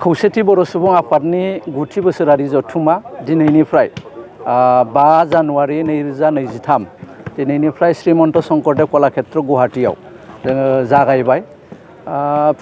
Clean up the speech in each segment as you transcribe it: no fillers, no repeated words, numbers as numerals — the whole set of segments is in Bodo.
खौसेथि बर' सुबुं आफादनि 9थि बोसोरारि जथुमा दिनैनिफ्राय 5 जानुवारि 2023 दिनैनिफ्राय श्रीमन्त शंकरदेव कलाक्षेत्र गुवाहाटीयाव जोङो जागायबाय।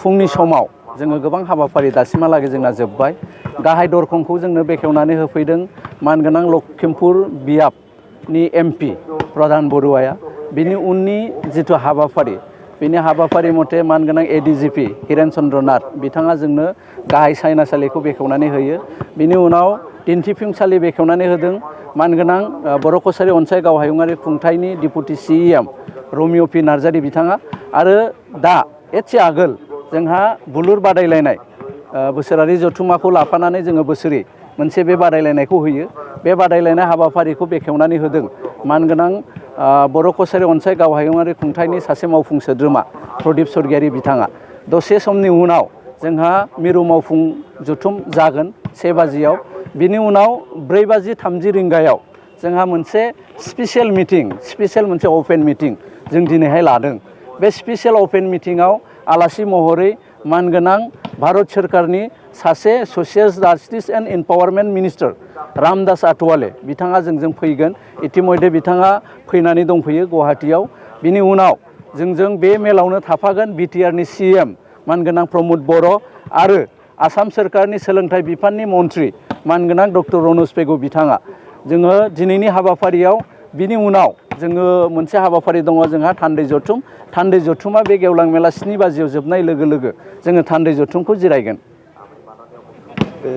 फुंनि समाव जोङो गोबां हाबाफारि दासिमहालागै जोंना जोब्बाय। गाहाय दरखंखौ जोंनो बेखेवनानै होफैदों मानगोनां लखिमपुर बियाबनि एमपि प्रधान बरुवाया। बिनि उननि जिथु हाबाफारि बेनि हाबाफारि मथे मानगोनां एडिजिपि हिरेन चन्द्र नाथ बिथाङा जोंनो गाहाय सायनासालिखौ बेखेवनानै होयो। बिनि उनाव दिन्थिफुंसालि बेखेवनानै होदों मानगोनां बर' कछारी अनसाय गावहायुङारि खुंथायनि डिपुटि सिएम रमिअ पि नार्जारि बिथाङा। आरो दा एसे आगोल जोंहा बुलुर बादायलायनाय बोसोरारि जथुमाखौ लाफानानै जोङो बोसोरै मोनसे बे बादायलायनायखौ होयो। बे बादायलायनाय हाबाफारिखौ बेखेवनानै होदों मानगोनां बर' कछारी अनसाय गावहायुङारि खुंथायनि सासे मावफुं सोद्रोमा प्रदीप स्वर्गियारि बिथाङा। दसे समनि उनाव जोंहा मिरु मावफुं जथुम जागोन 1 बाजियाव। बिनि उनाव 4:30 रिंगायाव जोंहा मोनसे स्पेसियेल मोनसे अपेन मिटिं जों दिनैहाय लादों। बे स्पेसियेल अपेन मिटिङाव आलासि महरै मानगोनां भारत सोरखारनि सासे social justice and empowerment minister Ramdas Athawale बिथाङा जोंजों फैगोन। इतिमध्य बिथाङा फैनानै दंफैयो गुवाहाटीयाव। बिनि उनाव जोंजों बे मेलावनो थाफागोन बिटिआरनि सिएम मानगोनां प्रमद बर' आरो आसाम सोरखारनि सोलोंथाइ बिफाननि मन्थ्रि मानगोनां डक्टर रनज पेगु बिथाङा। जोङो दिनैनि हाबाफारियाव बिनि उनाव जोङो मोनसे हाबाफारि दङ जोंहा थान्दै जथुम। थान्दै जथुमा बे गेवलां मेला 7 बाजियाव जोबनाय लोगो लोगो जोङो थान्दै जथुमखौ जिरायगोन। बे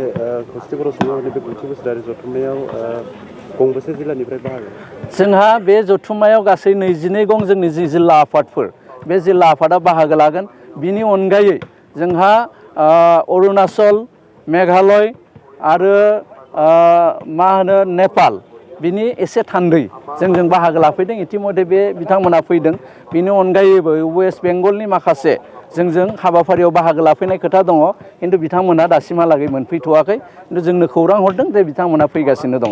खौसेथि बर' सुबुं आफादनि बे 9थि बोसोरारि जथुम्मायाव गंबेसे जिल्लानिफ्राय बाहागो? जोंहा बे जथुम्मायाव गासै 22 गं जोंनि जि जिल्ला आफादफोर बे जिल्ला आफादा बाहागो लागोन। बिनि अनगायै जोंहा अरुणाचल, मेघालय आरो नेपाल बिनि एसे थान्दै जोंजों बाहागो लाफैदों। इतिमध्य बे बिथांमोना फैदों। बिनि अनगायैबो वेस्ट बेंगलनि माखासे जोंजों हाबाफारियाव बाहागो लाफैनाय खोथा दङ, खिन्थु बिथांमोना दासिमहालागै मोनफैथ'वाखै। खिन्थु जोंनो खौरां हरदों जे बिथांमोना फैगासिनो दङ।